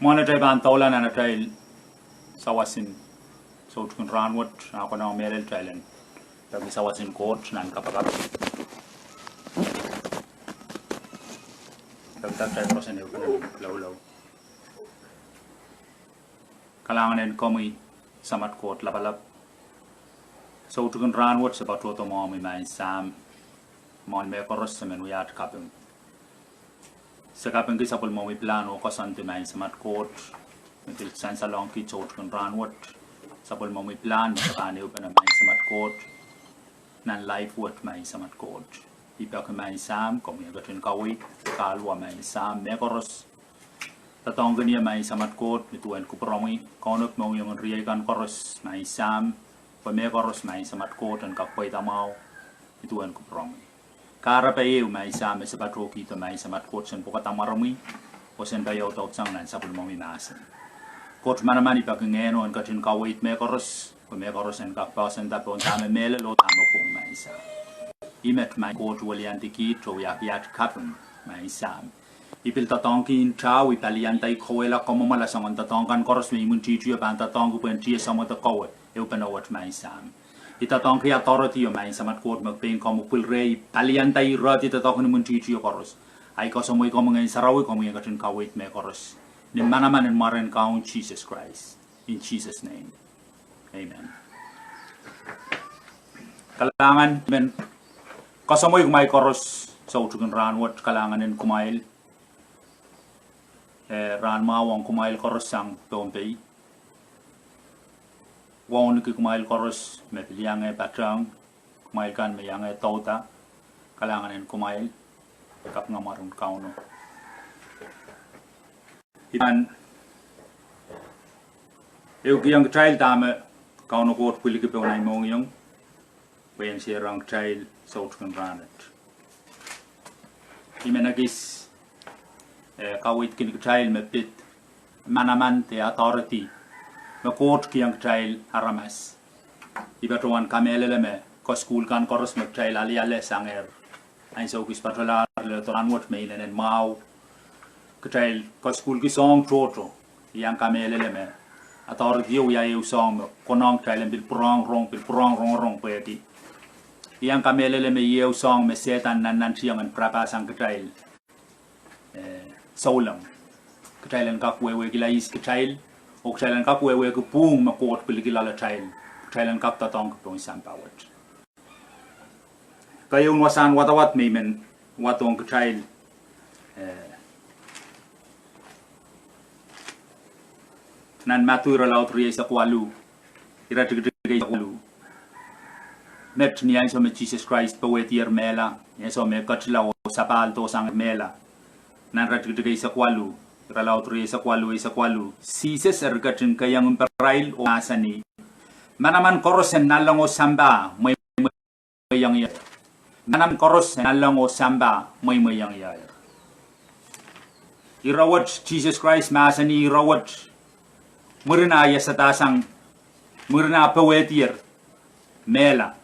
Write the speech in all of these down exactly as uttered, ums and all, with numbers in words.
Mwohn atail pahn doula nan atail sawasen soutik en rahnwet, a konehng mehlel kitail en peki sawasen Koht nan kapakap. Peki kitail roson ehu pene loulou. Kalahngan en komwi Samat Koht Lapalap. Soutik en rahnwet se patohdo mwohmwi Maing Sahm. Mwohn mehkoaros se men wia at kaping. Se kapingki sapwellimomwi pilahn oh koasoandi Maing Samat Koht. Me pil sansalohng kiht soutik en rahnwet. Sapwellimomwi pilahn me pahn ehupene Maing Samat Koht. Nan life wet Maing Samat Koht. I peki Maing Sahm, komwi en ketin kaweid, kahluwa Maing Sahm, mehkoaros. Doadoahngkin ie Maing Samat Koht, ni duwen kupwuromwi, kaunop mohngiong en riei kan koaros, Maing Sahm, pwe mehkoaros Maing Samat Koht en kak pweida mwahu, ni duwen kupwuromwi. Kahrepe ehu Maing Sahm me se patohkihdo Maing Samat Koht sen pwukada mwaromwi, oh sen peiou daudsang nan sapwellimomwi mahsen. Koht manaman, I peki Ngehno en ketin kaweid mehkoaros, pwe mehkoaros en kak poahsoanda pohn dahme mehlel oh dahme pwung Maing Sahm. I met Maing Koht weliandi kiht oh wiahki at kaping Maing Sahm. I pil doadoahngki ntao, I palianda, I kawehla, kamwomwala soangen doadoahk kan koaros me imwintihtio pahn doadoahngki pwehn tiahk samwede kowe, ehupene wet Maing Sahm. I doadoahngki authority o Maing Samat Koht me pein komwi pwil reh, I palianda, I rehdi doadoahk en imwintihtio koaros. Ahi kasamwo komwi Ngehn Sarawi, komwi en ketin kaweid mehkoaros. Ni manaman en mwaren Kaun Sises Krais. In Jesus' name. Amen. Kalahngan, I men kasamwo kumwail koaros soutik en rahnwet, kalahngan en kumwail. Eh, rahn mwahu ong kumwail koaros sang Pohnpei. Wauneki kumwail koaros me pil iang eh patehng, kumwail kan me iang eh douda, kalahngan en kumwail, kapinga mwaren Kauno. I pahn ehukihong kitail dahme Kauno Koht pwiliki pohn ahi mohngiong, pwe en seiloak kitail soutik en rahnwet. I men ekis, eh, kaweidkin kitail me pid manaman de authority me Koht kihong kitail aramas. I patohwan kamehlele me kasukuhl kan koaros me kitail aliale sangehr ansou kis patohlahr lel rahnwet me inenen mwahu, kitail kasukuhlki soahng tohto. I iang kamehlele me authority o wia ehu soahng me konehng kitail en pil pwurehng rong, pil pwurehng rongorong pwehki I iang kamehlele me iei ehu soahng me Sehdan nannantiong en pirapasang kitail, eh, souleng. Kitail en kak wehwehkihla ihs kitail, oh kitail en kak wehwehki pwuhng me Koht pwilikihla loalatail, kitail en kak doadoahngki pohn sampah wet. Keieun wasahn wadawad me I men wadohng kitail, eh, nan Madiu irelaud rieisek waluh, iretikitik eisek waluh. Met ni ansou me Sises Krais powehdier mehla, ni ansou me ketila oh sapahl dohsang mehla. Nan iretikitik eisek waluh, irelaud rieisek waluh, eisek waluh. Sises eri ketin keiong mparail oh mahsanih, manaman koaros en nanleng oh sampah mweimweiong ie. Manaman koaros en nanleng oh sampah mweimweiong ie. Ire wet Sises Krais mahsanih ire wet, mwurin ah iasadasang, mwurin ah powehdier mehla,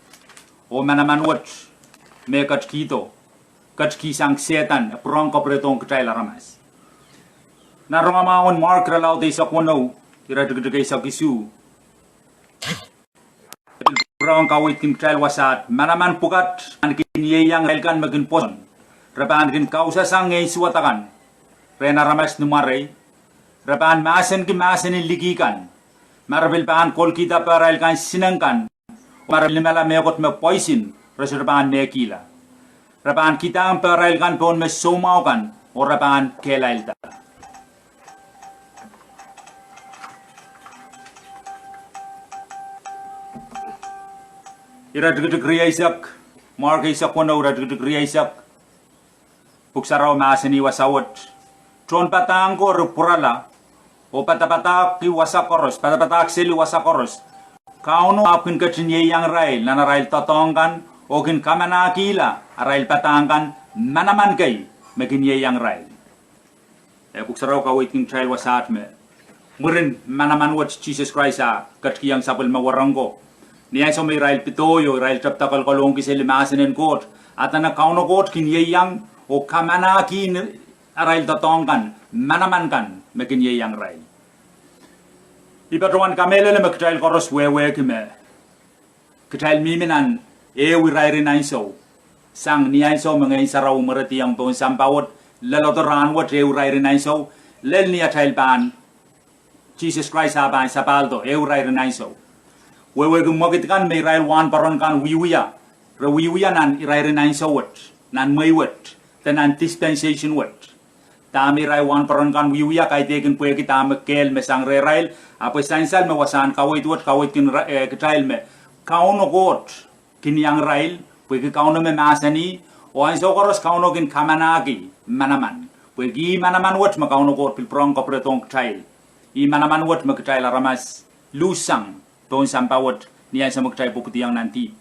oh manaman wet me ketikihdo, ketikihsang Sehdan, e pwurehng kapwurehdohng kitail aramas. Nan rongamwahu en Mark irelaud eisek weneu, iretikitik eisek isuh, pil pwurehng kaweidkin kitail wasaht, manaman pwukat pahn kin ieiang irail kan me kin pwoson. Re pahn kin kausasang ngehn suwed akan rehn aramas ni mwarei. Re pahn mahsenki mahsen en liki kan. Ma re pil pahn kolkihda pehrail kan sineik kan, oh ma re pil limala mehkot me pwoisin, re sohte pahn mehkihla. Re pahn kidahng pehrail kan pohn me soumwahu kan, oh re pahn kehlailda. Iretikitik rieisek, Mark eisek weneu, iretikitik rieisek. Pwuhk Sarawi mahsanih wasa wet, tohnpadahk ko eri pwurala, oh padapadahk wasa koaros, padapadahk seli wasa koaros. Kauno ahpw kin ketin ieiang irail nan arail doadoahk kan, oh kin kamanahkihla arail padahk kan, manaman kei me kin ieiang irail. Eh, Pwuhk Sarawi kaweidkin kitail wasaht me mwurin manaman wet Sises Krais ah ketikihong sapwellime wahnpoaron ko, ni ansou me irail pidoiong, irail tepda kolkolohngki seli mahsen en Koht, a dene Kauno Koht kin ieiang oh kamanahkihla arail doadoahk kan, manaman kan me kin ieiang irail. I patohwan kamehlele me kitail koaros wehwehki me kitail mihmi nan ehu irair en ansou, sang ni ansou me Ngehn Sarawi mwerediong pohn sampah wet, lel rahnwet ehu irair en ansou, lel ni atail pahn Sises Krais ah pahn sapahldo ehu irair en ansou. Wehwehki mwekid kan me irail wahnpoaron kan wiewia, re wiewia nan irair en ansou wet, nan mwehi wet, de nan dispensation wet. Dahme irail wahnpoaron kan wiewia kaidehkin pwehki dahme kehl me sang rehrail, ahpw e sansal me wasahn kaweid wet kaweidkin, eh, kitail me Kauno Koht kin iang irail, pwehki Kauno me mahsanih, oh ansou koaros Kauno kin kamanahki manaman, pwehki ih manaman wet me Kauno Koht pil pwurehng kapwuredohng kitail. Ih manaman wet me kitail aramas luhssang pohn sampah wet ni ansou me kitail pwupwidiong nan dihp.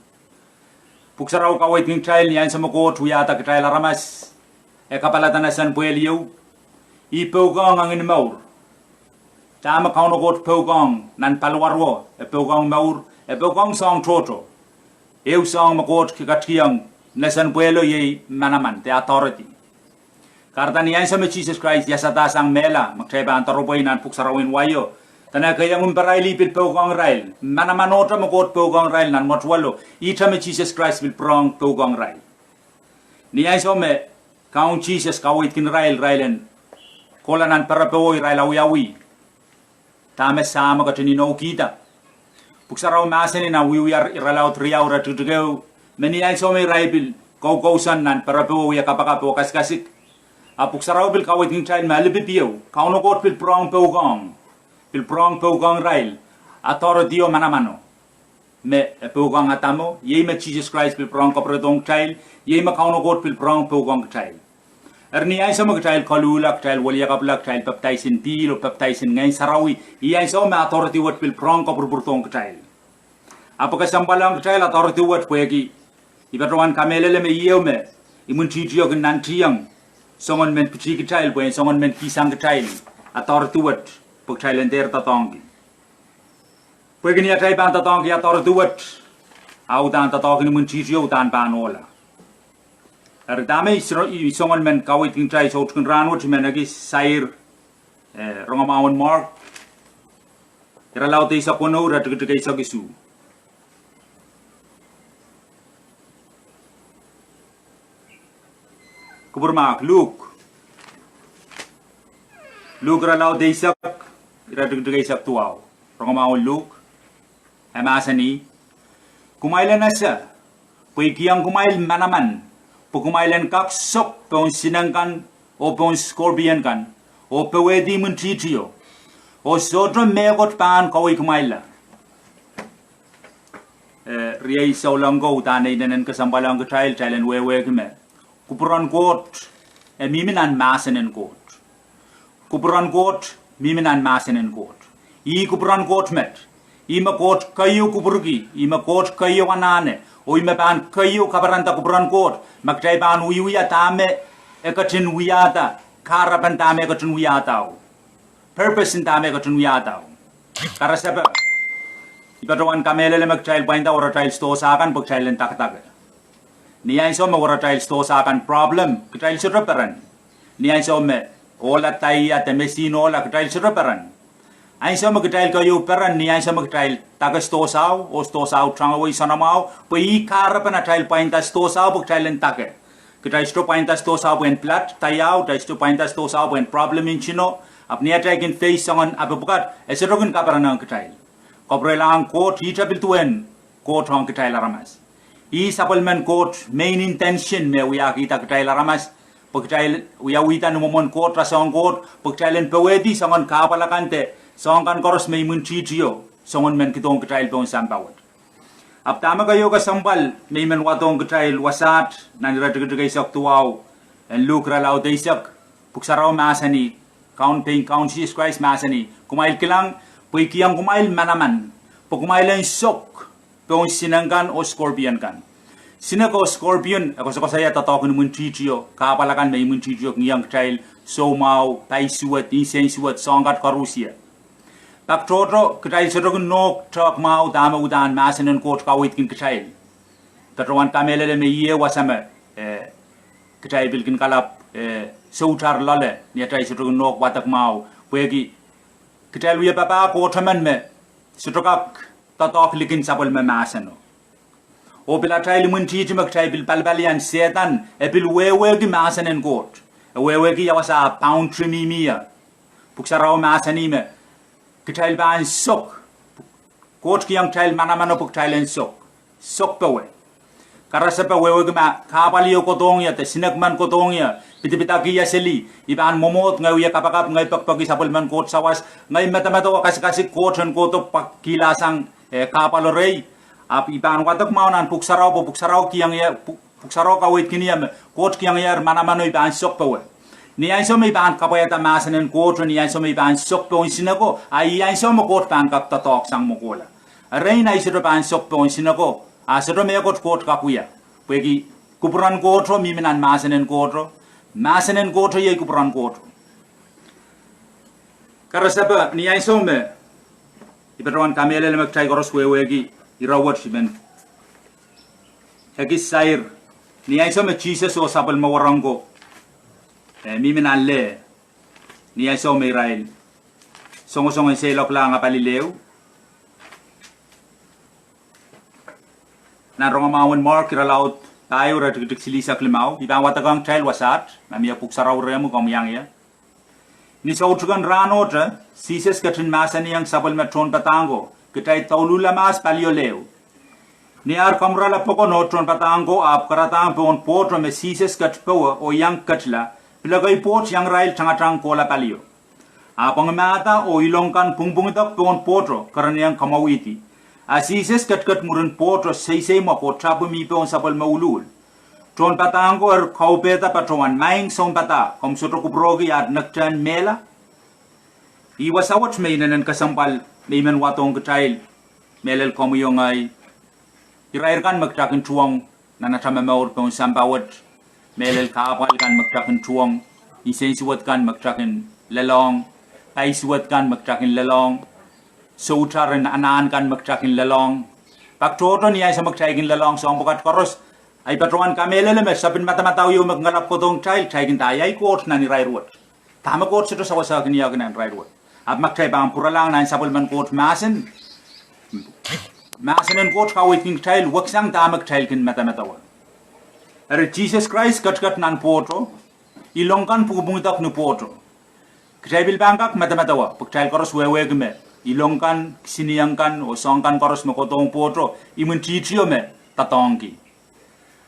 Pwuhk Sarawi kaweidkin kitail ni ansou me Koht wiahda kitail aramas, e kapalada nesen pwehl ieu, ih pwukoahng engin mour. Dahme Kauno Koht pwukoahng nan paliwaruo, e pwukoahng mour, e pwukoahng soahng tohto. Ehu soahng me Koht ketikihong nesen pwehlo iei manaman de authority. Kahrehda ni ansou me Sises Krais iasada sang mehla me kitail pahn doropwe nan Pwuhk Sarawi en waio, dene e keiong mparail ih pil pwukoahng irail, manaman ohte me Koht pwukoahng irail nan mwetuwelo, ihte me Sises Krais pil pwurehng pwukoahng irail. Ni ansou me Kaun Sises kaweidkin irail, irail en kohla nan perepowo, irail awiawi dahme Sahmo ketin inoukihda. Pwuhk Sarawi mahsanih nan Wiewia irelaud riau iretikitik ehu, me ni ansou me irail pil koukousoan nan perepowo, wia kapakap oh kasikasik, a Pwuhk Sarawi pil kaweidkin kitail me lipilipil ieu, Kauno Koht pil pwurehng pwukoahng, pil pwurehng pwukoahng irail authority oh manamano. Me e pwukoahng Adamo, iei me Sises Krais pil pwurehng kapwuredohng kitail, iei me Kauno Koht pil pwurehng pwukoahng kitail. Eri ni ansou me kitail koluhla, kitail weliakapwala, kitail papidaisin pihl oh papidaisin Ngehn Sarawi, ih ansou me authority wet pil pwurehng kapwurpwurdohng kitail. Ahpw kesempwal ong kitail authority wet pwehki I patohwan kamehlele me ieu me imwintihtio kin nantihong soangen men pitih kitail, pwe en soangen men kihsang kitail authority wet pwe kitail en dehr doadoahngki. Pwehki ni atail pahn doadoahngki authority wet, a udahn doadoahk en imwintihtio udahn pahn ohla. Eri dahme I soangen men kaweidkin kitail soutik en rahnwet, I men ekis sair, eh, rongamwahu en Mark irelaud eisek weneu, iretikitik eisek isuh. Kupwur mahk, Luk. Luk irelaud eisek, iretikitik eisek duwau. Rongamwahu en Luk, e mahsanih: Kumwail en ese, pwe I kihong kumwail manaman, pwe kumwail en kak sok pohn sineik kan, oh pohn scorpion kan, oh powehdi imwintihtio, oh sohte mehkot pahn kaweikumwailla. Eh, riei souleng ko, udahn e inenen kesempwal ong kitail, kitail en wehwehki me kupwuren Koht, e mihmi nan mahsen en Koht. Kupwuren Koht mihmi nan mahsen en Koht. Ih kupwuren Koht met. Ih me Koht keieu kupwurki, ih me Koht keieu anahne, oh ih me pahn keieu kaperenda kupwuren Koht, ma kitail pahn wiewia dahme e ketin wiahda, kahrepen dahme e ketin wiahda, purpose en dahme e ketin wiahda. Karasepe, I patohwan kamehlele me kitail pwainda weratail sidohsa kan pwe kitail en dakdake. Ni ansou me weratail sidohsa kan problem, kitail sohte peren. Ni ansou me ohla daia de mesin ohla, kitail sohte peren. Ansou me kitail keieu peren, ni ansou me kitail dake sidohsao, oh sidohsao tangawei soanamwahu, pwe ih kahrepen atail pwainda sidohsao pwe kitail en dake. Kitail sohte pwainda sidohsao pwe en pilad daiao, kitail sohte pwainda sidohsao pwe en problem intino, ahpw ni atail kin face soangen apwpwukad, e sohte kin kaperenong kitail. Kapwurelahng Koht, ihte pil duwen Koht ong kitail aramas. Ih sapwellimen Koht main intention me wiahkihda kitail aramas, pwe kitail wiawihda ni mwomwen Koht, rasehng Koht, pwe kitail en powehdi soangen kahpwal akan de soahng kan koaros me imwintihtio, soangen men kihdohng kitail pohn sampah wet. Ahpw dahme keieu kesempwal me I men wadohng kitail wasaht nan iretikitik eisek duwau en Luk irelaud eisek, Pwuhk Sarawi mahsanih, Kaun, pein Kaun Sises Krais mahsanih: Kumwail kilang, pwe I kihong kumwail manaman, pwe kumwail en sok pohn sineik kan oh scorpion kan. Sineik oh scorpion e koasokoasoia doadoahk en imwintihtio, kahpwal akan me imwintihtio kin iang kitail, soumwahu, paisuwed, insensuwed, soahng kat koarusie. Pak tohto, kitail sohte kin nohk tehk mwahu dahme udahn mahsen en Koht kaweidkin kitail. Patohwan kamehlele me iei wasa me, eh, kitail pil kin kalapw eh, soutar loale, ni atail sohte kin nohk wadek mwahu. Pwehki kitail wia papah Koht emen me sohte kak doadoahk likin sapwellime mahseno. Oh pil atail imwintihti me kitail pil palipalian Sehdan, e pil wehwehki mahsen en Koht. E wehwehki ia wasa ah boundary mihmi ie. Pwuhk Sarawi mahsanih me kitail pahn sok. Koht kihong kitail manamano pwe kitail en sok. Sok powe. Karasepe wehwehki ma kahpwal ieu kohdohng ie, de sinek men kohdohng ie, pidipidaki ie seli, I pahn mwomwohd, ngehi wie kapakap, ngehi pekipeki sapwellimen Koht sawas, ngehi medemedewe kasikasik Koht en kohdo pwakihlasang, eh, kahpwalo rehi. Ahpw I pahn wadek mwahu nan Pwuhk Sarawi, pwe Pwuhk Sarawi kihong ie, Pwuhk, Pwuhk Sarawi kaweidkin ie me Koht kihong ie manamano I pahn sok powe. Ni ansou me I pahn kapwaiada mahsen en Koht, ni ansou me I pahn sok pohn sineko, a ni ansou me Koht pahn kak doadoahk sang mwokohla. Erein ahi sohte pahn sok pohn sineko, a sohte mehkot Koht kak wia. Pwehki kupwuren Kohto mihmi nan mahsen en Kohto, mahsen en Kohto iei kupwuren Kohto. Karasepe ni ansou me I patohwan kamehlele me kitail koaros wehwehki ire wet I men ekis sair, ni ansou me Sises oh sapwellime wahnpoaron ko, eh, mihmi nan leh, ni ansou me irail songosong en seiloaklahng apali leu. Nan Rongamwahu en Mark irelaud pahieu iretikitik silihsek limau, I pahn wadekohng kitail wasaht, ma mie Pwuhk Sarawi rehmw komw iang ie. Ni soutik en rahnohte, Sises ketin mahsanihong sapwellime tohnpadahk ko, kitail douluhl mahs palio leu. Ni ar komwurala pokono tohnpadahk ko ahpw karadahng pohn pwohto me Sises ket powe oh iang ketla, pil ekei pwoht iang irail tangatang kohla palio. Ahpw engimahda oh ilong kan pwungpwungdek pohn pwohto kerenieng kamwahwihdi. A Sises ketiket mwurin pwohto seiseimwek oh tapwi mi pohn sapwellime uhl. Tohnpadahk ko eri kaupehda patohwan, Maing Sounpadahk, komw sohte kupwurki aht nektehn mehla? Ih wasa wet me inenen kesempwal me I men wadohng kitail, mehlel komwi oh ngehi. Irair kan me kita kin tuhwong nan ata momour pohn sampah wet, mehlel kahpwal kan me kita kin tuhwong, nsensuwed kan me kita kin lelohng, paisuwed kan me kita kin lelohng, soutaren anahn kan me kita kin lelohng. Pak tohto ni ansou me kitail kin lelohng soahng pwukat koaros, ahi patohwan kamehlele me sapwellime madamadau ieu me kin kalap kohdohng kitail, kitail kin nda, Ia Koht nan irair wet? Dahme Koht sohte sewesehkin ie nan irair wet? Ahpw ma kitail pahn pwuralahng nan sapwellimen Koht mahsen, mahsen en Koht kaweidkin kitail weksang dahme kitail kin medemedewe. Eri Sises Krais ketiket nan pwohto, ilong kan pwungpwungdek ni pwohto. Kitail pil pahn kak medemedewe, pwe kitail koaros wehwehki me ilong kan, kisinieng kan, oh soahng kan koaros me kohdohng pwohto, imwintihtio me doadoahngki.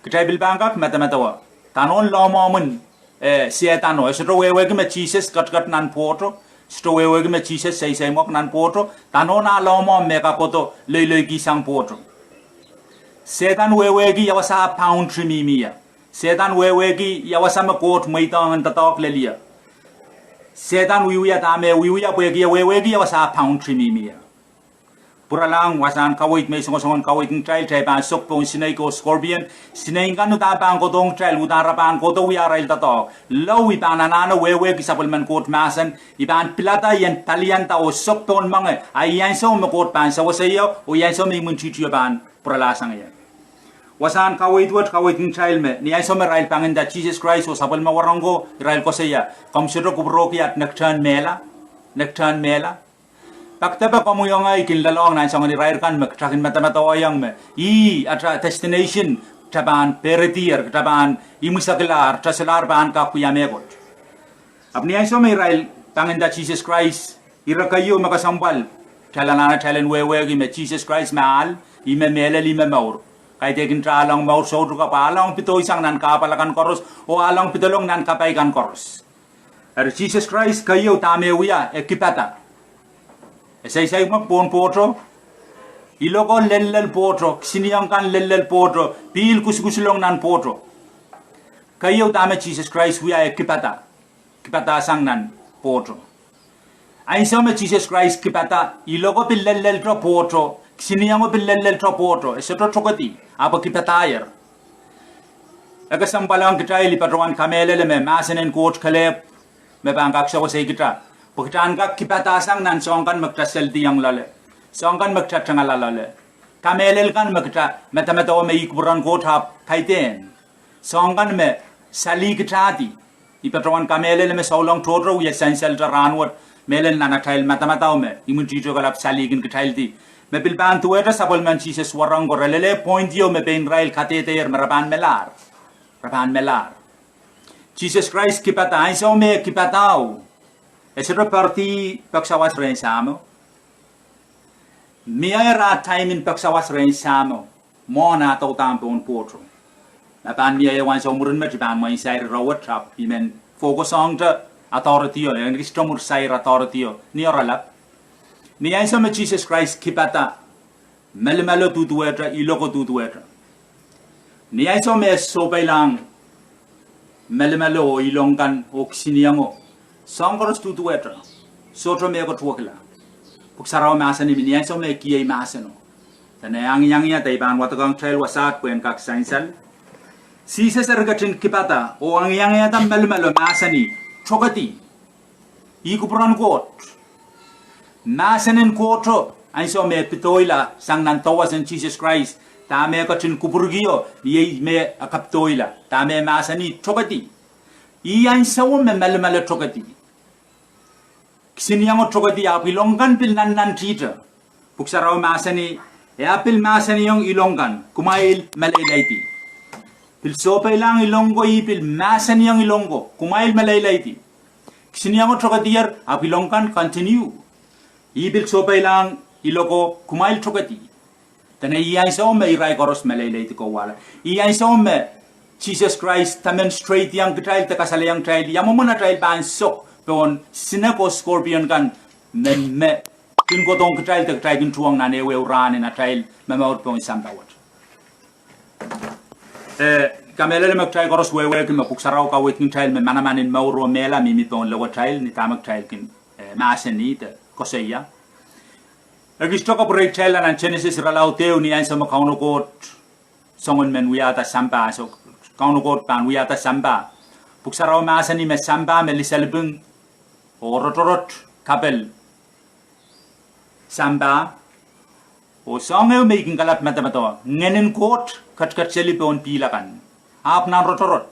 Kitail pil pahn kak medemedewe, dahnohn lohmwohmw en, eh, Sehdano, e sohte wehwehki me Sises ketiket nan pwohto, sohte wehwehki me Sises seiseimwek nan pwohto, dahnohn ah lohmwohmw me kak kohdo loiloikihsang pwohto. Sehdan wehwehki ia wasa ah boundary mihmi ie. Sehdan wehwehki ia wasa me Koht mweidohng en doadoahk lel ie. Sehdan wiewia dahme e wiewia pwehki e wehwehki ia wasa ah boundary mihmi ie. Pwuralahng wasahn kaweid me I songosong en kaweidkin kitail, kitail pahn sok pohn snake oh scorpion, snake kan uhdahn pahn kohdohng kitail, uhdahn re pahn kohdo wia arail doadoahk. Lao I pahn anahne wehwehki sapwellimen Koht mahsen, I pahn pilada I en palianda oh sok pohn menge, a ni ansou me Koht pahn sewese ie, oh ni ansou me imwintihtio pahn pwuralahsang ie. Wasahn kaweid wet kaweidkin kitail me, ni ansou me irail pangin nda Sises Krais oh sapwellime wahnpoaron ko, irail koasoia, Komw sohte kupwurki aht nektehn mehla, nektehn mehla? Pak depe komwi oh ngehi kin lelohng nan soangen irair kan me kita kin medemedewehiong me ih ata destination, kita pahn peredier, kita pahn imwiseklahr, kita solahr pahn kak wia mehkot. Ahpw ni ansou me irail pangin nda Sises Krais, ire keieu me kesempwal kitail anahne kitail en wehwehki me Sises Krais me ahl, ih me mehlel, ih me mour. Kaidehkin kita ahl ong mour soutuk, ahpw ahl ong pedoisang nan kahpwal akan koaros, oh ahl ong pedolong nan kapai kan koaros. Eri Sises Krais keieu dahme e wia, e kipada. E seiseimwek pohn pwohto, iloko lellel pwohto, kisinieng kan lellel pwohto, pihl kusukusulong nan pwohto. Keieu dahme Sises Krais wia, e kipada. Kipadahsang nan pwohto. Ansou me Sises Krais kipada, iloko pil lellelto pwohto, kisiniengo pil lellelto pwohto, e sohte tokedi, ahpw e kipadahier. E kesempwal ong kitail, I patohwan kamehlele me mahsen en Koht kelehpw me pahn kak sewese kita, pwe kita en kak kipadahsang nan soahng kan me kita selidiong loale, soahng kan me kita tengala loale, kamehlel kan me kita medemedewe me ih kupwuren Koht ahpw kaidehn, soahng kan me salihkitahdi. I patohwan kamehlele me souleng tohto wia sansalte rahnwet, mehlel nan atail madamadau me imwintihti kalapw salihkin kitaildi. Me pil pahn duwehte sapwellimen Sises wahnpoaron ko, re lel point ieu me pein irail kadehdehier me re pahn melahr. Re pahn melahr. Sises Krais kipadahr, ansou me e kipadahr, e sohte poaridi peksawas rehn Sahmo. Mie ira time en peksawas rehn Sahmo mwohn ah doudahn pohn pwohto. Ma pahn mie ehu ansou mwurin met I pahn mwein sair ire wet, ahpw I men focus ong te authority o, e kisin mwuhr sair authority o, ni oaralap. Ni ansou me Sises Krais kipada, melimelo duduwehte, iloko duduwehte. Ni ansou me e sohpeilahng melimelo oh ilong kan oh kisiniengo, soahng koaros duduwehte, sohte mehkot wekila. Pwuhk Sarawi mahsanih me ni ansou me e kiei mahseno, dene e angiangie, de I pahn wadekohng kitail wasaht pwehn kak sansal. Sises eri ketin kipada oh angiangiehda melimelo, mahsanih, tokedi. Ih kupwuren Koht. Mahsen en Kohto, ansou me e pedoila sang nan dawas en Sises Krais, dahme e ketin kupwurkio, iei me e kapedoila, dahme e mahsanih, tokedi. Ih ansou me melimelo tokedi. Kisiniengo tokedi, ahpw ilong kan pil nannantihte. Pwuhk Sarawi mahsanih, e ahpw pil mahsanihong ilong kan, kumwail meleileidi. Pil sohpeilahng ilong ko, ih pil mahsanihong ilong ko, kumwail meleileidi. Kisiniengo tokedier, ahpw ilong kan continue. Ih pil sohpeilahng iloko, kumwail tokedi. Dene ih ansou me irail koaros meleileidi kowala. Ih ansou me Sises Krais demonstrate iang kitail de kasalehiong kitail ia mwomwen atail pahn sok pohn snake oh scorpion kan, me, me kin kohdohng kitail de kitail kin tuhwong nan ehuehu rahn en atail momour pohn sampah wet. Eh, kamehlele me kitail koaros wehwehki me Pwuhk Sarawi kaweidkin kitail me manaman en mour oh mehla mihmi pohn lewetail ni dahme kitail kin, eh, mahsanih de koasoia. E kisin kapwurei kitail nan Senesis irelaud ehu, ni ansou me Kauno Koht soangen men wiahda sampah, so, Kauno Koht pahn wiahda sampah. Pwuhk Sarawi mahsanih me sampah me liseliping oh rotorot kapel sampah, oh soahng ehu me I kin kalap madamadau, Ngehn en Koht ketiket seli pohn pihl akan, ahpw nan rotorot.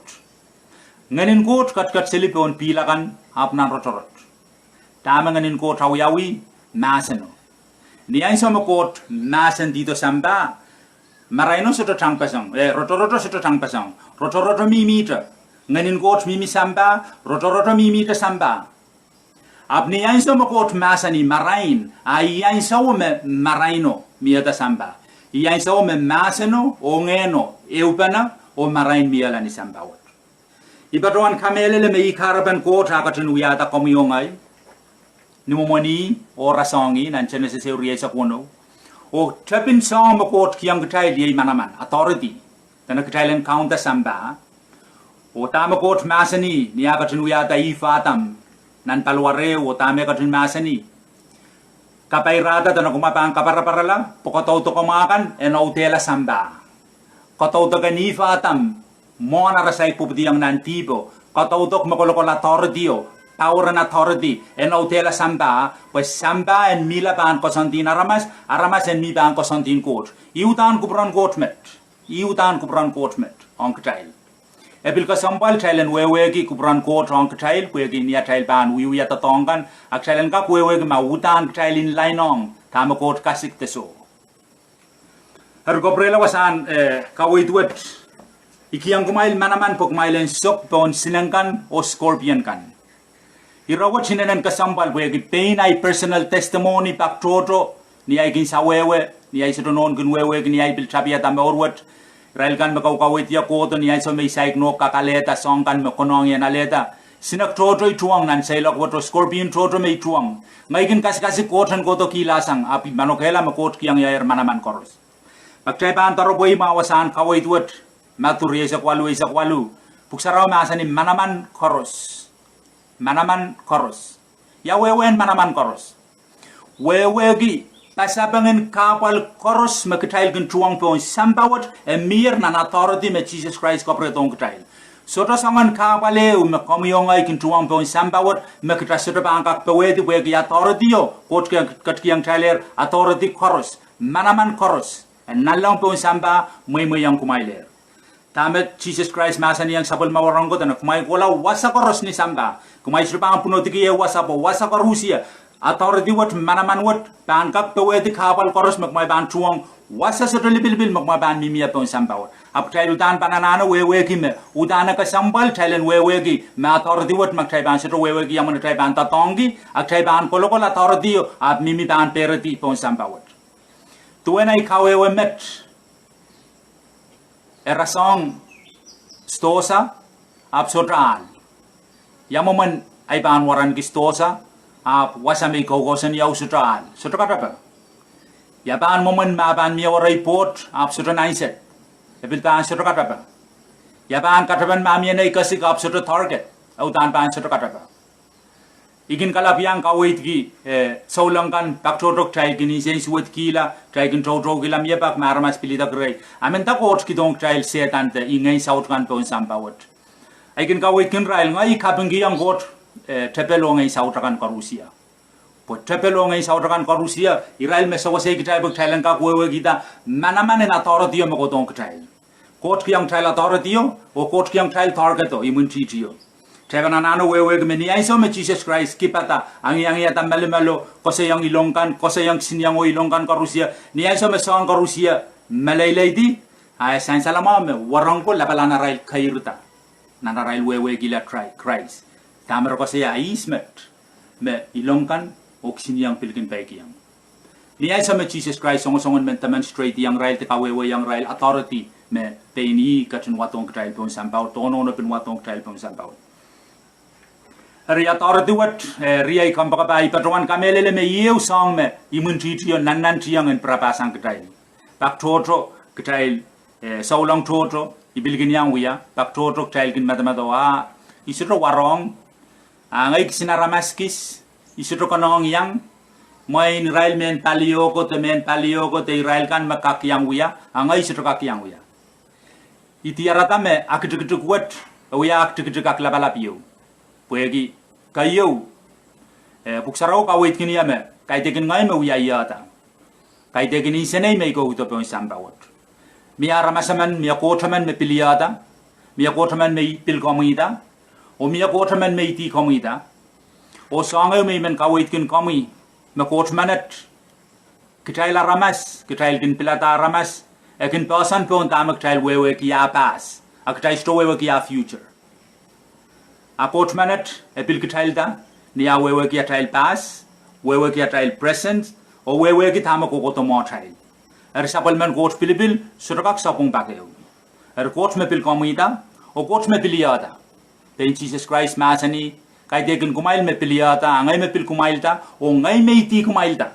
Ngehn en Koht ketiket seli pohn pihl akan, ahpw nan rotorot. Dahme Ngehn en Koht awiawi? Mahseno. Ni ansou me Koht mahsendihdo sampah, maraino sohte tangpeseng, eh, rotoroto sohte tangpeseng. Rotoroto mihmihte. Ngehn en Koht mihmi sampah, rotoroto mihmihte sampah. Ahpw ni ansou me Koht mahsanih marain, a ih ansou me maraino miehda sampah. Ih ansou me mahseno oh ngehno ehupene oh marain miehla ni sampah wet. I patohwan kamehlele me ih kahrepen Koht ah ketin wiahda komwi oh ngehi, ni mwomwen ih oh rasehng ih nan Senesis ehu rieisek weneu. Oh tepin soahng me Koht kihong kitail iei manaman, authority, dene kitail en kaunda sampah. Oh dahme Koht mahsanih ni ah ketin wiahda Ihp, Adam, nan paliwar ehu, oh dahme e ketin mahsanih, kapairada dene kumwa pahn kaparaparala, pwe kodoudok kumwa kan en audehla sampah. Kodoudok en Ihp, Adam, mwohn ara saik pwupwidiong nan dihpo, kodoudok me kolokol authority o, power and authority en audehla sampah, pwe sampah en mihla pahn koasoandien aramas, aramas en mih pahn koasoandien Koht. Ih uhdahn kupwuren Koht met. Ih uhdahn kupwuren Koht met ong kitail. E pil kesempwal kitail en wehwehki kupwuren Koht ong kitail, pwehki ni atail pahn wiewia doadoahk kan, a kitail en kak wehwehki ma uhdahn kitail in lain ong dahme Koht kasik de soh. Eri kapwurehla wasahn, eh, kaweid wet, I kihong kumwail manaman pwe kumwail en sok pohn snake kan oh scorpion kan. Ire wet inenen kesempwal pwehki pein ahi personal testimony pak tohto, ni ahi kin sawehwe, ni ahi sohte nohn kin wehwehki ni ahi pil tapihada mour wet. Irail kan me kaukaweid ie kohdo, ni ansou me I saik nohk kak alehda soahng kan me konehng I en alehda, snake tohto I tuhwong nan seiloak wet oh scorpion tohto me I tuhwong. Ngehi kin kasikasik Koht en kohdo kihlahsang, ahpw I manokehla me Koht kihong ieier manaman koaros. Ma kitail pahn doropwe mwahu wasahn kaweid wet, Madiu rieisek waluh, eisek waluh, Pwuhk Sarawi mahsanih manaman koaros. Manaman koaros. Ia wehwehn manaman koaros? Wehwehki pasapengen kahpwal koaros me kitail kin tuhwong pohn sampah wet e mier nan authority me Sises Krais kapwurehdohng kitail. Sohte soangen kahpwal ehu me komwi oh ngehi kin tuhwong pohn sampah wet me kitail sohte pahn kak powehdi pwehki authority o Koht ketikihong kitailehr, authority koaros, manaman koaros en nanleng pohn sampah mweimweiong kumwailehr. Dahme Sises Krais mahsanihong sapwellime wahnpoaron ko dene kumwail kohla wasa koaros ni sampah. Kumwail sohte pahn pwunodiki eh wasa pwe wasa koarusie, authority wet, manaman wet, pahn kak powehdi kahpwal koaros me kumwail pahn tuhwong wasa sohte lipilipil me kumwail pahn mihmi ie pohn sampah wet. Ahpw kitail uhdahn pahn anahne wehwehki me uhdahn e kesempwal kitail en wehwehki me authority wet me kitail pahn sohte wehwehki ia mwomwen atail pahn doadoahngki, a kitail pahn kolokol authority o ahpw mihmi pahn pehredi pohn sampah wet. Duwen ei kawehwe met, e rasehng sidohsa ahpw sohte ahl. Ia mwomwen ei pahn waranki sidohsa ahpw wasa me I koukousonio sohte ahl? Sohte katepe. Ia pahn mwomwen ma pahn mie werei pwoht ahpw sohte nainset? E pil pahn sohte katepe. Ia pahn katepen ma mie nei kesik ahpw sohte Target? E uhdahn pahn sohte katepe. I kin kalap iang kaweidki, eh, souleng kan pak tohto kitail kin nsensuwedkihla, kitail kin toutoukihla mie pak me aramas pil idek rehi. A menda Koht kidohng kitail Sehdan de ngehn saut kan pohn sampah wet. I kin kaweidkin irail, ngehi I kapingkihong Koht, eh, tepel oh ngehn saut akan koarusie. Pwe tepel oh ngehn saut akan koarusie, irail me sewese kitail pwe kitail en kak wehwehkihda manaman en authority o me kohdohng kitail. Koht kihong kitail authority o, oh Koht kihong kitail Target o, imwintihtio. Kitail pahn anahne wehwehki me ni ansou me Sises Krais kipada, angiangiada, melimelo, koasoiong ilong kan, koasoiong kisinieng oh ilong kan koarusie, ni ansou me soahng koarusie meleileidi, a e sansal mwahu me wahnpoaron ko lapalahn arail keirda nan arail wehwehkihla Krai-, Krais. Dahme re koasoia, ihs met me ilong kan oh kisinieng pil kin peikiong? Ni ansou me Sises Krais songosongen men demonstrate iong irail de kawehwehiong irail authority me pein ih ketin wadohng kitail pohn sampah wet, oh nohno pil wadohng kitail pohn sampah wet. Eri authority wet, eh, riei kompoakepahi, I patohwan kamehlele me iei ehu soahng me imwintihtio nannantihong en pirapahsang kitail. Pak tohto kitail, eh, souleng tohto I pil kin iang wia, pak tohto kitail kin medemedewe, a I sohte warohng, a ngehi kisin aramas kis, I sohte konehng iang, mwein irail mehn palio ko de mehn palio ko de irail kan me kak iang wia, a ngehi sohte kak iang wia. I diarada me aktikitik wet e wia aktikitik aklapalap ieu. Pwehki keieu, eh, Pwuhk Sarawi kaweidkin ie me kaidehkin ngehi me wiahiehda. Kaidehkin nsenei me I kohdo pohn sampah wet. Mie aramas emen, mie Koht emen me pil iehda, mie Koht emen me I pil komwida, oh mie Koht emen me I dih komwida. Oh soahng ehu me I men kaweidkin komwi, me Koht menet, kitail aramas, kitail kin pilada aramas, e kin poahsoan pohn dahme kitail wehwehki ah past, a kitail sohte wehwehki ah future. A Koht menet e pil kitailda, ni ah wehwehki atail past, wehwehki atail present, oh wehwehki dahme kohkohdo mwohtail. Eri sapwellimen Koht pilipil sohte kak sapwung pak ehu. Eri Koht me pil komwida, oh Koht me pil iehda. Pein Sises Krais mahsanih, kaidehkin kumwail me pil iehda, a ngehi me pil kumwailda, oh ngehi me I dih kumwailda.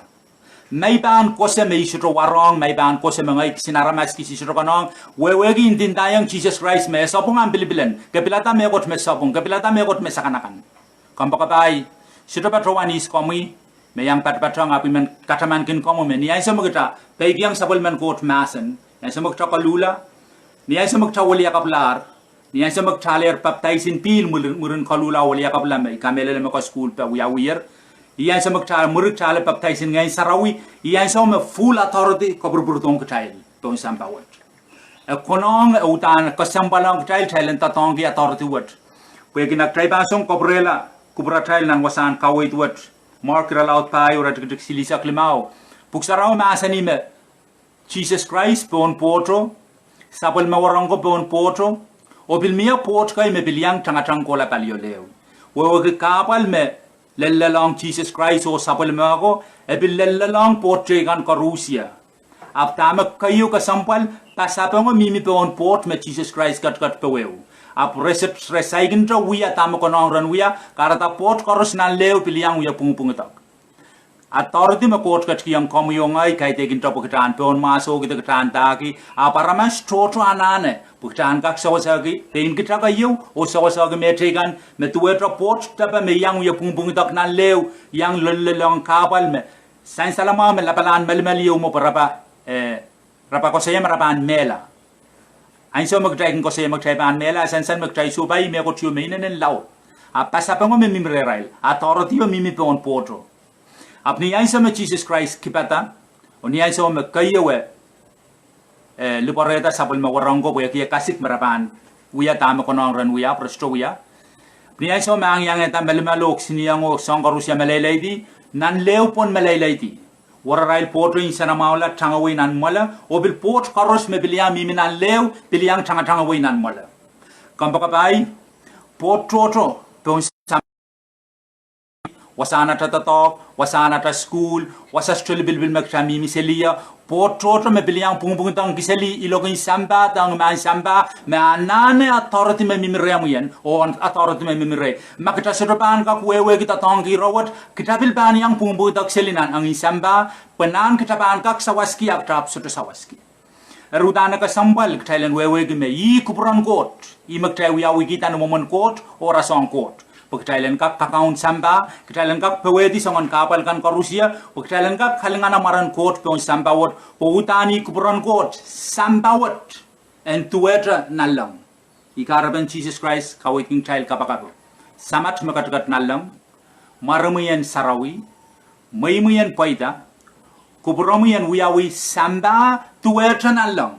Ma I pahn kohsang me I sohte warohng, ma I pahn kohsang me ngehi kisin aramas kis I sohte konehng, wehwehki I ndindaiong Sises Krais me e sapwung ahmw pilipilen, ke pilada mehkot me sapwung, ke pilada mehkot me sakanakan. Kompoakepahi, sohte patohwan ihs komwi me iang patopatohng, ahpw I men katamankin komwi me ni ansou me kita peikiong sapwellimen Koht mahsen, ni ansou me kita koluhla, ni ansou me kita weliakapwalahr, ni ansou me kita alehr papdaisin pihl mwurin, mwurin koluhla oh weliakapwala me I kamehlele me koasoakoasoia wiawiher, ni ansou me kita mwuri kita ale papdaisin Ngehn Sarawi, ni ansou me full authority kapwurpwurdohng kitail pohn sampah wet. E konehng, e uhdahn kesempwalohng kitail, kitail en doadoahngki authority wet. Pwehki ma kitail pahn song kapwurehla kupwuratail nan wasahn kaweid wet, Mark irelaud pahieu, iretikitik silihsek limau, Pwuhk Sarawi mahsanih me Sises Krais pohn pwohto, sapwellime wahnpoaron ko pohn pwohto, oh pil mie pwoht kei me pil iang tangatang kohla palio lehu. Wehwehki kahpwal me lellelohng Sises Krais oh sapwellime ko, e pil lellelohng pwoht teikan koarusie. Ahpw dahme keieu kesempwal, pasapengo mihmi pohn pwoht me Sises Krais ketiket powehwe. Ahpw re sohte, re saikinte wia dahme konehng ren wia, kahrehda pwoht koaros nan lehu pil iang wie pwungpwungdek. Authority me Koht ketikihong komwi oh ngehi, kaidehkinte pwe kita en pohnmwahsohki de kita en ndahki, ahpw aramas tohto anahne, pwe kita en kak sewesehki pein kita keieu, oh sewesehki me teikan, me duwehte pwoht depe me iang wie pwungpwungdek nan lehu, iang lellelohng kahpwal me sansal mwahu me lapalahn melimel ieu mwo pwe re pahn, eh, re pahn koasoia me re pahn mehla. Ansou me kitail kin koasoia me kitail pahn mehla, e sansal me kitail sohpai mehkot ieu me inenen laud. A pasapengo me mihmi rehrail, authority o mihmi pohn pwohto. Ahpw ni ansou me Sises Krais kipada, oh ni ansou me keieu e eh, lipwerehda sapwellime wahnpoaron ko pwehki e kasik me re pahn wia dahme konehng ren wia, ahpw re sohte wia. Ni ansou me e iangehda melimelo, kisiniengo, soahng koaros ia meleileidi, nan lehu pwon meleileidi. Werarail pwohto nsenamwahula tangawei nan mwoale, oh pil pwoht koaros me pil iang mihmi nan lehu, pil iang tangatangawei nan mwoale. Kompoakepahi, pwoht tohto, pohn wasahn atail doadoahk, wasahn atail sukuhl, wasa sohte lipilipil me kitail mihmi seli ie, pwoht tohto me pil iang pwungpwungdohng kiseli iloak en sampah, de ong mahn sampah, me anahne authority me mihmi rehmwi en, oh authority me mihmi rehi. Ma kitail sohte pahn kak wehwehki doadoahngki ire wet, kitail pil pahn iang pwungpwungdohng kiseli nan ong sampah, pwe nan kitail pahn kak sawaski, a kitail ahpw sohte sawaski. Eri uhdahn e kesempwal kitail en wehwehki me ih kupwuren Koht, ih me kitail wiawihkihda ni mwomwen Koht oh rasehng Koht. Pwe kitail en kak kakaun sampah, kitail en kak powehdi soangen kahpwal kan koarosie, pwe kitail en kak kalingana mwaren Koht pohn sampah wet, pwe uhdahn ih kupwuren Koht, sampah wet, en duwehte nanleng. Ih kahrepen Sises Krais kaweidkin kitail kapakapo. Samat me ketiket nanleng, mwaremwi en sarawi, mweimwi en pweida, kupwuromwi en wiawi sampah duwehte nanleng.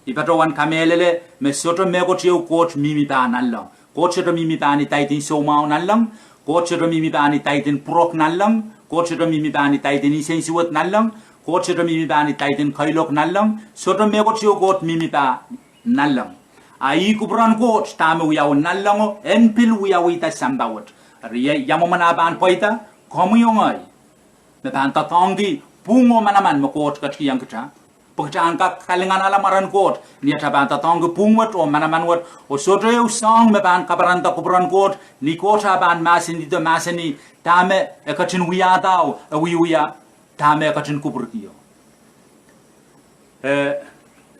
I patohwan kamehlele me sohte mehkot ieu Koht mihmi pah nanleng. Koht sohte mihmi pah ni daidin soumwahu nanleng. Koht sohte mihmi pah ni daidin pwurok nanleng. Koht sohte mihmi pah ni daidin nsensuwed nanleng. Koht sohte mihmi pah ni daidin keiloak nanleng. Sohte mehkot ieu Koht mihmi pah nanleng. A ih kupwuren Koht, dahme wiawi nanlengo en pil wiawihda sampah wet. Eri ia mwomwen ah pahn pweida? Komwi oh ngehi. Me pahn doadoahngki pwung oh manaman me Koht ketikihong kitail, pwe kitail en kak kalinganala mwaren Koht ni atail pahn doadoahngki pwung wet oh manaman wet, oh sohte ehu soahng me pahn kaparanda kupwuren Koht ni Koht ah pahn mahsendihdo, mahsanih dahme e ketin wiahda oh e wiewia dahme e ketin kupwurkio. Eh,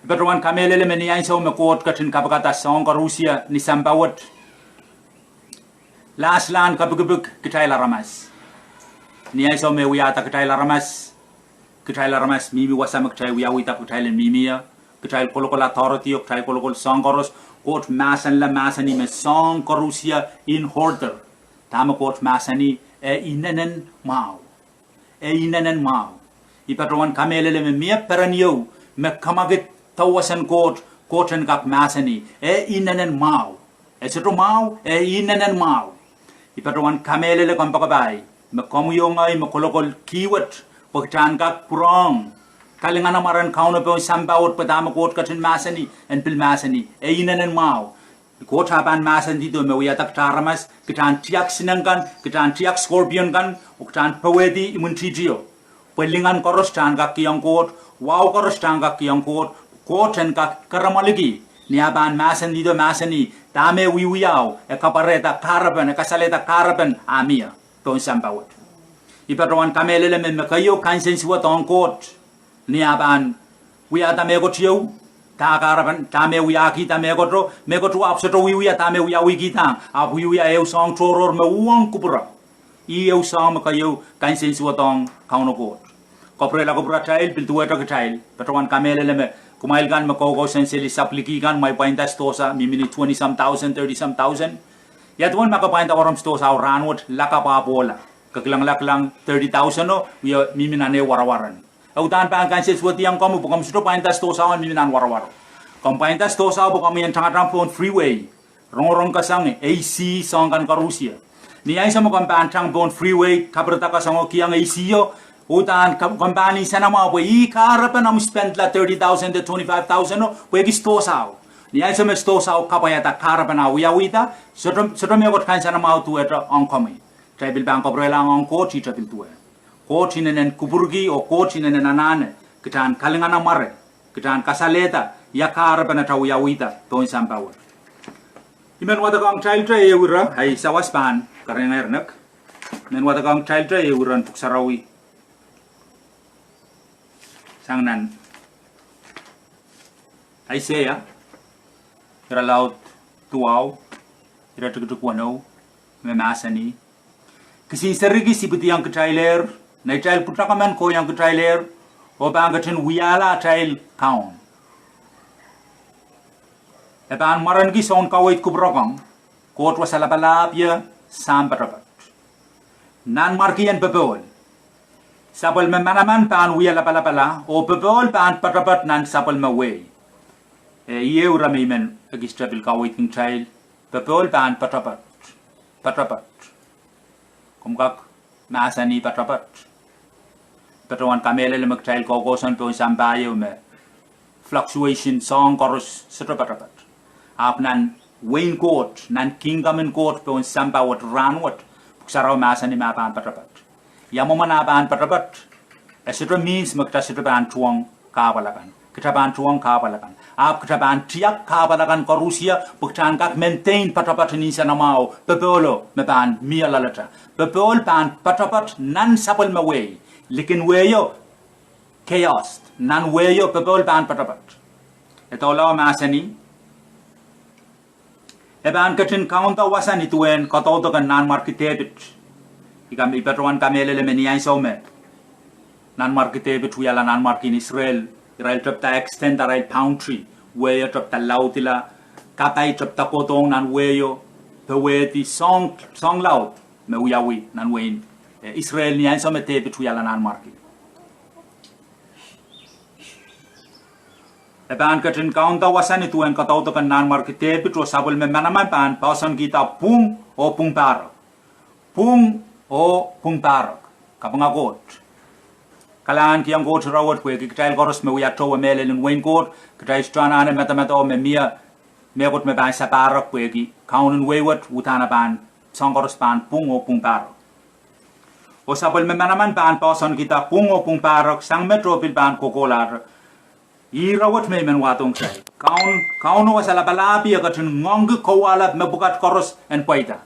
I patohwan kamehlele me ni ansou me Koht ketin kapikada soahng koarosie ni sampah wet, laslahn kepikipik kitail aramas. Ni ansou me wiahda kitail aramas, kitail aramas mihmi wasa me kitail wiawihda kitail en mihmi ie, kitail kolokol authority oh kitail kolokol soahng koaros, Koht mahsanla mahsanih me soahng koarosie in order. Dahme Koht mahsanih, e inenen mwahu. E inenen mwahu. I patohwan kamehlele me mie peren ieu me kamwakid dewesen Koht, Koht en kak mahsanih, e inenen mwahu. E sohte mwahu, e inenen mwahu. I patohwan kamehlele kompoakepahi me komwi oh ngehi me kolokol kihwet, pwe kitail en kak pwurehng kalingana mwaren Kauno pohn sampah wet, pwe dahme Koht ketin mahsanih en pil mahsanih, e inenen mwahu. Koht ah pahn mahsendihdo me wiahda kitail aramas, kitail en tiahk sineik kan, kitail en tiahk scorpion kan, oh kitail en powehdi imwintihtio. Pwe lingan koaros kitail en kak kihong Koht, wahu koaros kitail en kak kihong Koht, Koht en kak keremweliki ni ah pahn mahsendihdo, mahsanih dahme e wiewiahu, e kapwarehda kahrepen, e kasalehda kahrepen ah mie pohn sampah wet. I patohwan kamehlele me me keieu kansensuwed ong Koht ni ah pahn wiahda mehkot ieu, dahme kahrepen, dahme e wiahkihda mehkoto, mehkoto ahpw sohte wiewia dahme e wiawihkihda, ahpw wiewia ehu soahng tohrohr me uhwong kupwure. Ih ehu soahng me keieu kansensuwed ong Kauno Koht. Kapwurehla kupwuratail, pil duwehte kitail. Patohwan kamehlele me kumwail kan me koukousoan seli sapwliki kan, kumwail pwainda sidohsa, mihmi ni twenty some thousand, thirty some thousand. Ia duwen ma ke pwainda warom sidohsao rahnwet, lakapw ahpw ohla. Ke kilangala kilang thirty thousand o, wie mihmi nan ehu warawar. E uhdahn pahn kansensuwediong komwi pwe komw sohte pwainda sidohsao en mihmi nan warawar. Komw pwainda sidohsao pwe komwi en tangatang pohn freeway, rongorong keseng, AC, soahng kan koarosie. Ni ansou me komw pahn tang pohn freeway, kapirada keseng oh kihong AC o, uhdahn komw pahn nsenamwahu pwe ih kahrepen omw spendla thirty thousand de twenty-five thousand o pwehki sidohsao. Ni ansou me sidohsao kapwaiada kahrepen ah wiawihda, sohte, sohte mehkot kansenamwahu duwehte ong komwi. Kitail pil pahn kapwurehla ong Koht, ihte pil duwe. Koht inenen kupwurki oh Koht inenen anahne kitail en kalingana mware, kitail en kasalehda ia kahrepen atail wiawihda pohn sampah wet. I men wadekohng kitail te ehu ire, ahi sawas pahn karengehr nek. Men wadekohng kitail te ehu iren Pwuhk Sarawi, sang nan Aiseia irelaud duwau, iretikitik weneu, me mahsanih: Kisin serihki sipwidiong kitailehr, neitail pwutak emen kohiong kitailehr, oh pahn ketin wiahla atail Kaun. E pahn mwarenki soun kaweid kupwurokong, Koht Wasa Lapalahpie, Sahm Poatopoat. Nanmwarkien popohl, sapwellime manaman pahn wia lapalapala, oh popohl pahn poatopoat nan sapwellime wehi. Eh, ieu ire me I men ekiste pil kaweidkin kitail, popohl pahn poatopoat. Poatopoat. Komw kak mahsanih poatopoat. Patohwan kamehlele me kitail kohkohson pohn sampah ieu me fluctuation, soahng koaros sohte poatopoat. Ahpw nan wehin Koht, nan kingdom en Koht pohn sampah wet rahnwet, Pwuhk Sarawi mahsanih me e pahn poatopoat. Ia mwomwen e pahn poatopoat? E sohte means me kita sohte pahn tuhwong kahpwal akan. Kita pahn tuhwong kahpwal akan. Ahpw kita pahn tiahk kahpwal akan koaros, pwe kita en kak maintain poatopoat en nsenamwahu, popohlo me pahn mie loalata. Popohl pahn poatopoat nan sapwellime wehi. Likin wehio, chaos. Nan wehio popohl pahn poatopoat. E doula mahsanih, e pahn ketin kaunda wasa ni duwen kadaudok en Nanmwarki Depit. I patohwan kamehlele me ni ansou me Nanmwarki Depit wiahla nanmwarkien Israel, irail tepda extend arail boundary, wehio tepda laudila, kapai tepda kohdohng nan wehio, powehdi soahng, soahng laud me wiawi nan wehin, eh, Israel ni ansou me Depit wiahla nanmwarki. E pahn ketin kaunda wasa ni duwen kadaudok en Nanmwarki Depit oh sapwellime manaman pahn poahsoankihda pwung oh pwung pahrek. Pwung oh pwung pahrek. Kapinga Koht. Kalahngan kihong Koht rahnwet pwehki kitail koaros me wia towe mehlel en wehin Koht, kitail sohte anahne medemedewe me mie mehkot me pahn sapahrek pwehki Kaunen wehi wet uhdahn e pahn, soahng koaros pahn pwung oh pwung pahrek. Oh sapwellime manaman pahn poahsoankihda pwung oh pwung pahrek, sang met oh pil pahn kohkohlahte. Ih rahnwet me I men wahdohng kitail, Kaun, Kauno Wasa Lapalahpie ketin ngoangki kowahlap mepwukat koaros en pweida.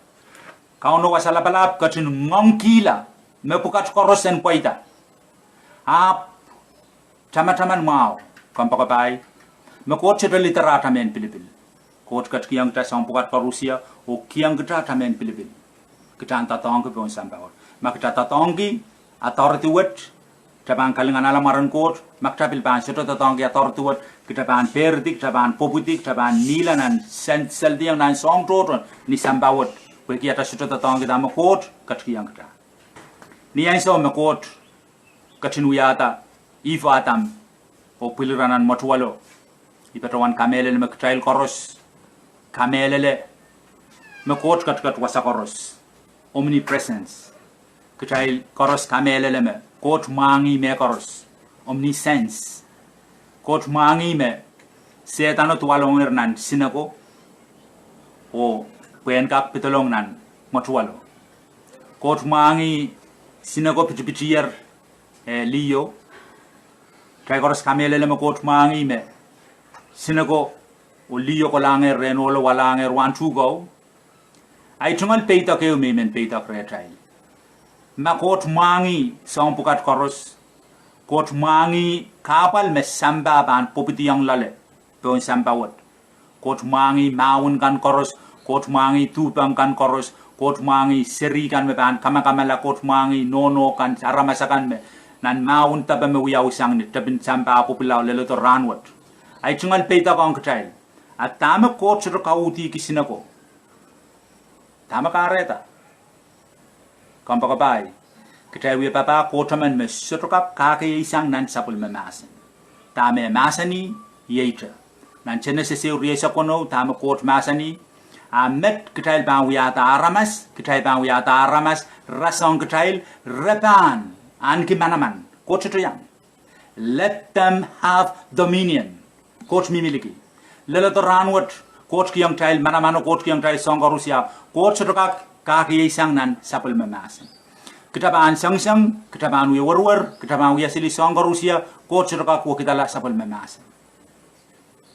Kauno Wasa Lapalahp ketin ngoangkihla mepwukat koaros en pweida. Ahpw tamataman mwahu, kompoakepahi, me Koht sohte lidarahte mehn pilipil. Koht ketikihong kita soahng pwukat koaros oh kihong kita mehn pilipil. Kita en doadoahngki pohn sampah wet. Ma kita doadoahngki authority wet, kita pahn kalinganala mwaren Koht. Ma kita pil pahn sohte doadoahngki authority wet, kita pahn peridi, kita pahn pwupwidi, kita pahn mihla nan sen, seldiong nan soahng tohto ni sampah wet, pwehki kita sohte doadoahngki dahme Koht ketikihong kita. Ni ansou me Koht ketin wiahda Ihp, Adam, oh pwil ira nan mwetuwelo, I patohwan kamehlele me kitail koaros kamehlele me Koht ketiket wasa koaros, omnipresence. Kitail koaros kamehlele me Koht mwahngih mehkoaros, omniscience. Koht mwahngih me Sehdano duwalongehr nan sineko oh pwehn kak pedolong nan mwetuwelo. Koht mwahngih sineko pitipitier, eh, liho. Kitail koaros kamehlele me Koht mwahngih me sineko oh liho kolahngehr rehn ohlo, walahngehr wahn tuhkehu. Ahi tungoal peidek ehu me I men peidek rehtail. Ma Koht mwahngih soahng pwukat koaros, Koht mwahngih kahpwal me sampah pahn pwupwidiong loale pohn sampah wet. Koht mwahngih mahwen kan koaros, Koht mwahngih duhpek kan koaros, Koht mwahngih seri kan me pahn kamakamala, Koht mwahngih nohno kan, aramas akan me nan mahwen depe me wiawi sang ni tepin sampah pwupwila oh leledo rahnwet. Ahi tungoal peidek ong kitail, a dahme Koht sohte kauhdi ki sineko? Dahme kahrehda? Kompoakepahi, kitail wia papah Koht emen me sohte kak kahkeieisang nan sapwellime mahsen. Dahme e mahsanih, ieite. Nan Senesis ehu rieisek weneu, dahme Koht mahsanih, a met kitail pahn wiahda aramas, kitail pahn wiahda aramas rasehng kitail, re pahn ahneki manaman. Koht sohte iang. Let them have dominion. Koht mihmihki. Leledo rahnwet, Koht kihong kitail manaman oh Koht kihong kitail soahng koaros, Koht sohte kak kahkeieisang nan sapwellime mahsen. Kita pahn sengiseng, kita pahn wie werwer, kita pahn wia sili soahng koaros, Koht sohte kak wekidala sapwellime mahsen.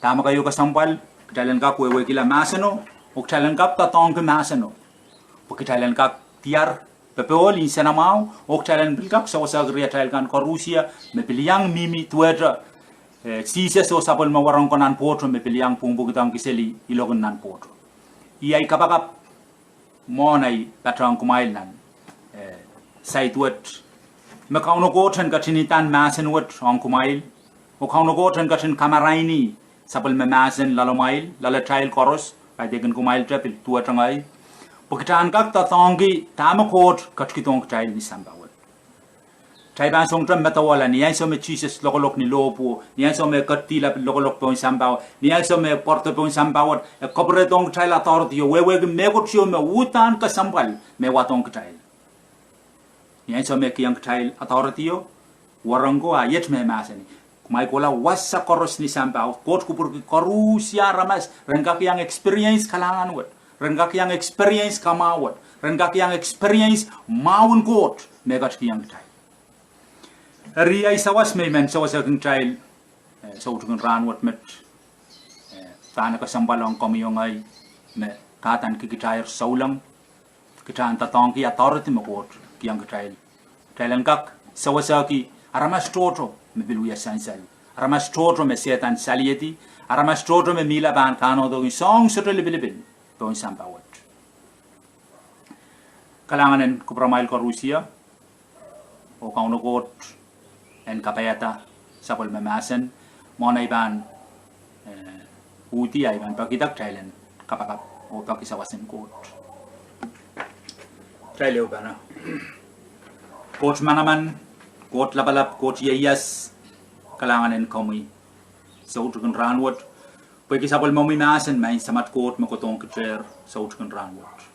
Dahme keieu kesempwal, kitail en kak wehwehkihla mahseno, oh kitail en kak doadoahngki mahseno. Pwe kitail en kak diar popohl nsenamwahu, oh kitail en pil kak sewesehki riatail kan koaros me pil iang mihmi duwehte, eh, Sises oh sapwellime wahnpoaron ko nan pwohto me pil iang pwungpwukidengki seli iloak en nan pwohto. Iei ahi kapakap mwohn ahi patehng kumwail nan, eh, said wet, me Kauno Koht en ketin idahn mahsen wet ong kumwail, oh Kauno Koht en ketin kamaraini sapwellime mahsen loalamwail, loalatail koaros, kaidehkin kumwail te pil duwehte ngehi, pwe kita en kak doadoahngki dahme Koht ketikihdohng kitail ni sampah wet. Kitail pahn songosong medewe ni ansou me Sises lokolok ni lohpwuo, ni ansou me e ketidihla lokolok pohn sampah wet, ni ansou me e pwarodo pohn sampah wet, e kapwuredohng kitail authority o, wehwehki mehkot ieu me uhdahn kesempwal me e wadohng kitail. Ni ansou me e kihong kitail authority o, wahnpoaron ko, a iet me e mahsanih: Kumwail kohla wasa koaros ni sampah wet. Koht kupwurki koarusie aramas ren kak iang experience kalahngan wet, ren kak iang experience kamwahu wet, ren kak iang experience mwahu en Koht me e ketikihong kitail. Eri ahi sawas me I men sewesehkin kitail, eh, soutik en rahnwet met, eh, dahme kesempwal ong komwi oh ngehi, me kahdankihkitail souleng, kitail en doadoahngki authority me Koht kihong kitail. Kitail en kak sewesehki aramas tohto me pil wia sansal, aramas tohto me Sehdan saliedi, aramas tohto me mihla pahn kahndohdohki soahng sohte lipilipil pohn sampah wet. Kalahngan en kupwuramwail koarusie, oh Kauno Koht en kapaiada sapwellime mahsen. Mwohn ei pahn, eh, uhdi, ei pahn pekida, kitail en kapakap oh peki sawas en Koht. Kitail ehupene. Koht manaman, Koht lapalap, Koht ieias, kalahngan en komwi soutik en rahnwet, pwehki sapwellimomwi mahsen, Maing Samat Koht, me kohdohng kitail soutik en rahnwet.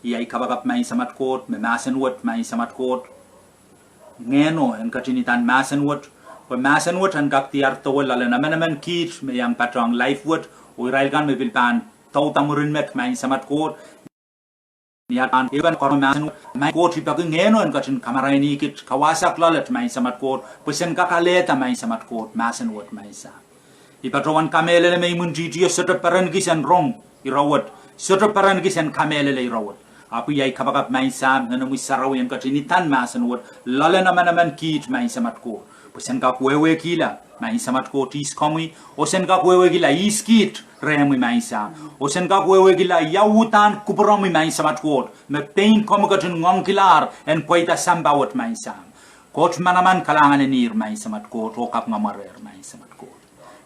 Iei ahi kapakap, Maing Samat Koht, me mahsen wet, Maing Samat Koht, ngehno en ketin idan mahsen wet, pwe mahsen wet en kak diar dewe loalen emenemen kiht me iang patohng live wet, oh irail kan me pil pahn douda mwurin met, Maing Samat Koht, ni atail pahn ehupene koaros mahsen wet, Maing Koht, I peki ngehno en ketin kamaraini kiht, kawahsang loalet, Maing Samat Koht, pwe sen kak alehda, Maing Samat Koht, mahsen wet, Maing Sahm. I patohwan kamehlele me imwintihtio sohte perenki sen rong ire wet, sohte perenki sen kamehlele ire wet. Ahpw iei ahi kapakap, Maing Sahm, Ngehnomwi Sarawi en ketin idan mahsen wet loalen emenemen kiht, Maing Samat Koht, pwe sen kak wehwehkihla, Maing Samat Koht, ihs komwi, oh sen kak wehwehkihla ihs kiht rehmwi, Maing Sahm, oh sen kak wehwehkihla ia uhdahn kupwuromwi, Maing Samat Koht, me pein komwi ketin ngoangkilahr en pweida sampah wet, Maing Sahm. Koht manaman, kalahngan en ihr, Maing Samat Koht, oh kapinga mwarehr, Maing Samat Koht.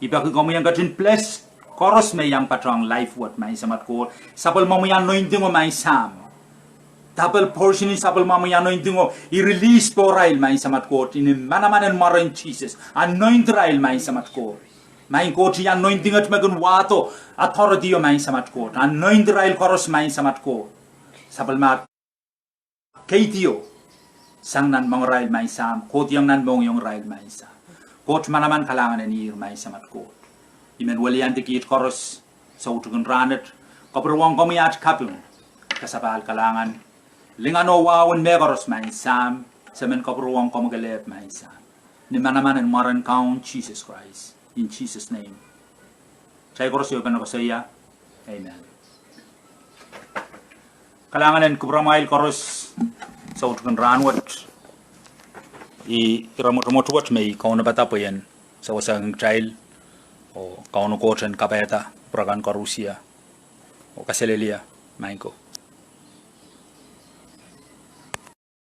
I peki komwi en ketin bless koaros me iang patohng live wet, Maing Samat Koht. Sapwellimomwi anointing o, Maing Sahm, double portion en sapwellimomwi anointing o, I release pohrail, Maing Samat Koht, ni manaman en mwaren Sises. Anoint irail, Maing Samat Koht. Maing Koht, ih anointing et me kin wahdo authority o, Maing Samat Koht. Anoint irail koaros, Maing Samat Koht. Sapwellime keidi o sang nan moangarail, Maing Sahm, kohdiong nan mohngiongirail, Maing Sahm. Koht manaman, kalahngan en ihr, Maing Samat Koht. I men weliandi kiht koaros soutik en rahnwet, kapwurehwong komwi aht kaping, kasapahl, kalahngan, lingan oh wahu en mehkoaros, Maing Sahm. Se men kapwurehwong komwi kelehpw, Maing Sahm, ni manaman en mwaren Kaun Sises Krais. In Jesus' name. Kitail koaros ehupene koasoia, Amen. Kalahngan en kupwuramwail koaros soutik en rahnwet. Ih ire mwotomwot wet me I kaunopada pwe I en sewesehkin kitail, oh Kauno Koht en kapaiada kupwur akan koarusie, oh kaselehlie, Maing ko.